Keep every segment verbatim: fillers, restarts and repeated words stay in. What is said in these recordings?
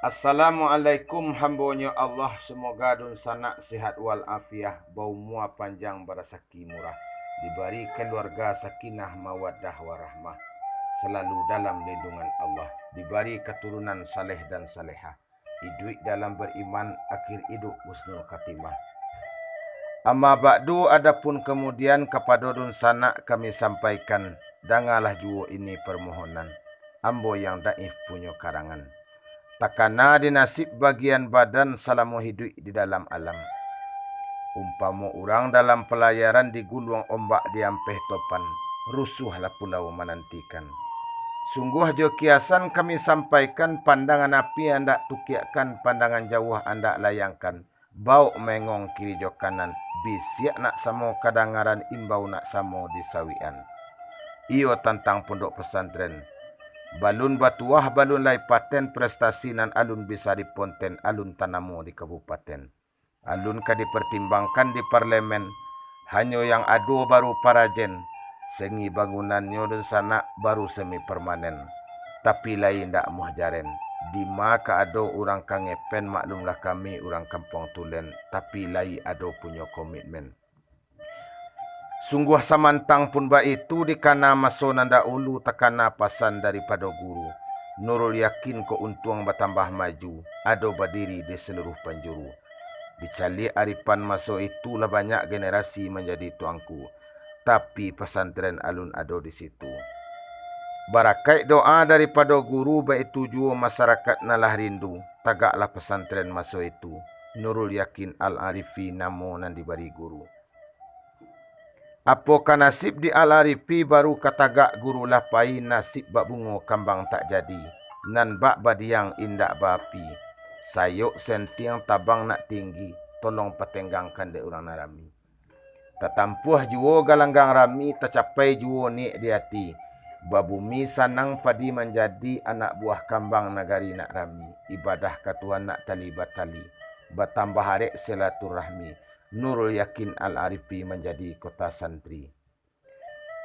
Assalamualaikum, hambonyo Allah, semoga dunsanak sehat wal afiah, baumua panjang, barasaki murah, dibari keluarga sakinah mawaddah warahmah, selalu dalam lindungan Allah, dibari keturunan saleh dan salehah, iduik dalam beriman, akhir idup husnul khatimah. Amma ba'du, adapun kemudian kapado dunsanak kami sampaikan, dangalah juo ini permohonan, ambo yang daif punyo karangan. Takana di nasib bagian badan salamo hiduik di dalam alam. Umpamo urang dalam palayaran diguluang ombak diampeh topan, rusuahlah pulau manantikan. Sungguah jo kiasan kami sampaikan, pandangan api andak tukiakkan, pandangan jauah andak layangkan, baok maengong kiri jo kanan, bisiak nak samo kadangaran, imbau nak samo disawikan. Iyo tantang pondok pesantren. Balun batuah, balun lai paten, prestasi nan alun bisa diponten, alun tanamo di kabupaten. Alun ka dipertimbangkan di parlemen, hanyo yang ado baru parajen, sengi bangunannyo dunsanak baru semi permanen, tapi lai indak muah jaren. Dima ka ado urang ka ngepen, maklumlah kami urang Kampuang Tulen, tapi lai ado punyo komitmen. Sungguah samantang pun baitu, dikana maso nan dahulu, takana pasan daripado guru. Nurul Yakin kok untuang batambah maju, ado badiri di saluruh panjuru. Dicaliak Arifan maso itu, lah banyak generasi manjadi tuangku, tapi pasantren alun ado di situ. Barakaik doa daripado guru, baitu juo masarakat nan lah rindu, tagaklah pasantren maso itu. Nurul Yakin Al-Arifi namo nan dibari guru. Apoka nasib di Al-Arifi, baru ka tagak guru lah pai, nasib bak bungo kambang tak jadi, nan bak badiang indak baapi. Sayok sentiang tabang nak tinggi, tolong patenggangkan dek urang nan rami. Tatampuah juo galanggang rami, tacapai juo niek di ati. Babumi sanang padi manjadi, anak buah kambang nagari nak rami, ibadah ka Tuhan nak tali batali, batambah arek silaturahmi. Nurul Yakin Al-Arifi manjadi kota santri.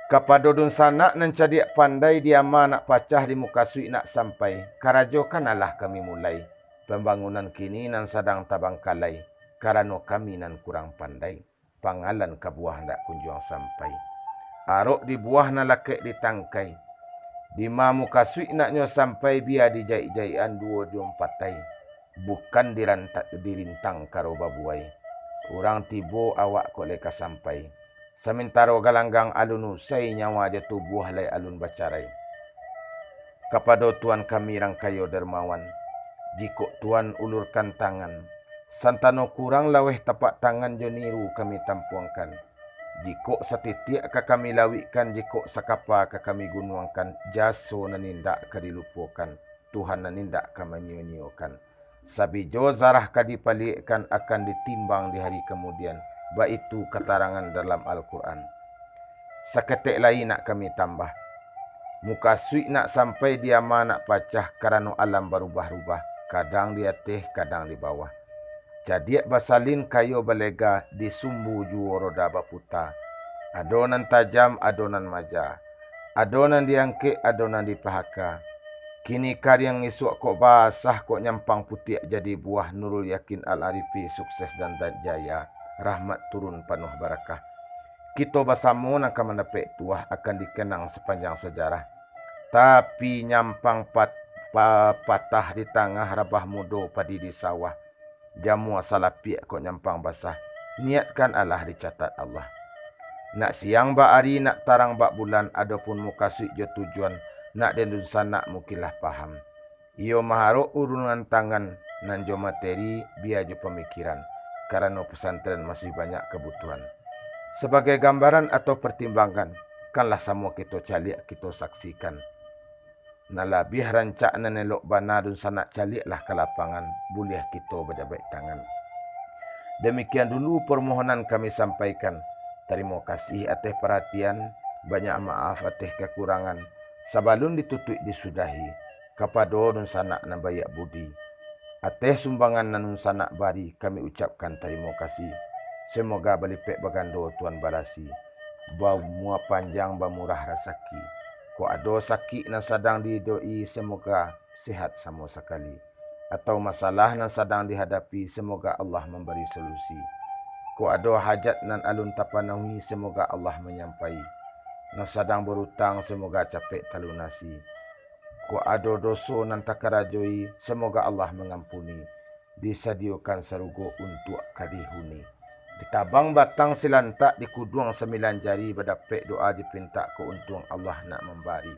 Kapado dunsanak nan cadiak pandai, di ama nak pacah, di mukasuik nak sampai, karajo kan alah kami mulai. Pambangunan kini nan sadang tabangkalai, karano kami nan kurang pandai, pangalan ka buah ndak kunjuang sampai. Arok di buah nan lakek di tangkai, dima mukasuik naknyo sampai, bia dijaik-jaikan duo jo umpatai, bukan dirantak-, dirintang karo babuai. Urang tibo awak kok lai ka sampai, samantaro galanggang alun usai, nyawa jo tubuah lai alun bacarai. Kapado Tuan kami rang kayo dermawan, jikok Tuan ulurkan tangan, santano kurang laweh tapak tangan jo niru kami tampuangkan. Jikok satitiak ka kami lawikkan, jikok sakapa ka kami gunuangkan, jaso nan indak ka dilupokan, Tuhan nan indak ka manyio-nyiokan. Sabijo zarah ka dipaliekkan, akan ditimbang di hari kamudian, baitu katarangan dalam Al-Quran. Saketek lai nak kami tambah. Mukasuik nak sampai, di ama nak pacah, karano alam barubah-rubah, kadang di ateh, kadang di bawah. Cadiak basalin, kayo balega, di sumbu juo roda baputa. Ado nan tajam, ado nan maja. Ado nan diangkek, ado nan dipahaka. Kini kariang, isuak kok basah, kok nyampang putiak jadi buah, Nurul Yakin Al-Arifi sukses dan, dan jaya, rahmat turun panuah barakah. Kito basamo nan ka mandapek tuah, akan dikenang sapanjang sajarah. Tapi nyampang pat-, pa-, patah di tangah, rabah mudo padi di sawah. Jamua salapiak kok nyampang basah, niatkan alah dicatat Allah. Nak siang bak ari, nak tarang bak bulan, adopun mukasuik jo tujuan, nak den dunsanak mungkinlah paham. Iyo maharok urungan tangan, nan jo materi, bia jo pamikiran, karano pesantren masih banyak kabutuhan. Sabagai gambaran atau partimbangan, kanlah samo kito caliak, kito saksikan. Nan labiah rancak, nan elok bana dunsanak caliaklah ka lapangan, buliah kito bajabaik tangan. Demikian dulu parmohonan kami sampaikan. Tarimo kasih ateh paratian, banyak maaf ateh kakurangan. Sabalun ditutuik disudahi, kapado dunsanak nan baiak budi, ateh sumbangan nan dunsanak bari, kami ucapkan tarimo kasih. Semoga balipek bagando Tuhan balasi, baumua panjang, bamurah rasaki. Kok ado sakik nan sadang diiduik-i, semoga sehat samo sakali. atau masalah nan sadang dihadapi, semoga Allah mambari solusi. Kok ado hajat nan alun tapanuhi, semoga Allah manyampai. Nan sadang barutang, semoga capek talunasi. Kok ado doso nan takarajoi, semoga Allah mangampuni. Disadiokan sarugo untuak ka dihuni. Ditabang batang silantak, dikuduang sambilan jari, badapek doa dipintak, ko untuang Allah nak mambari.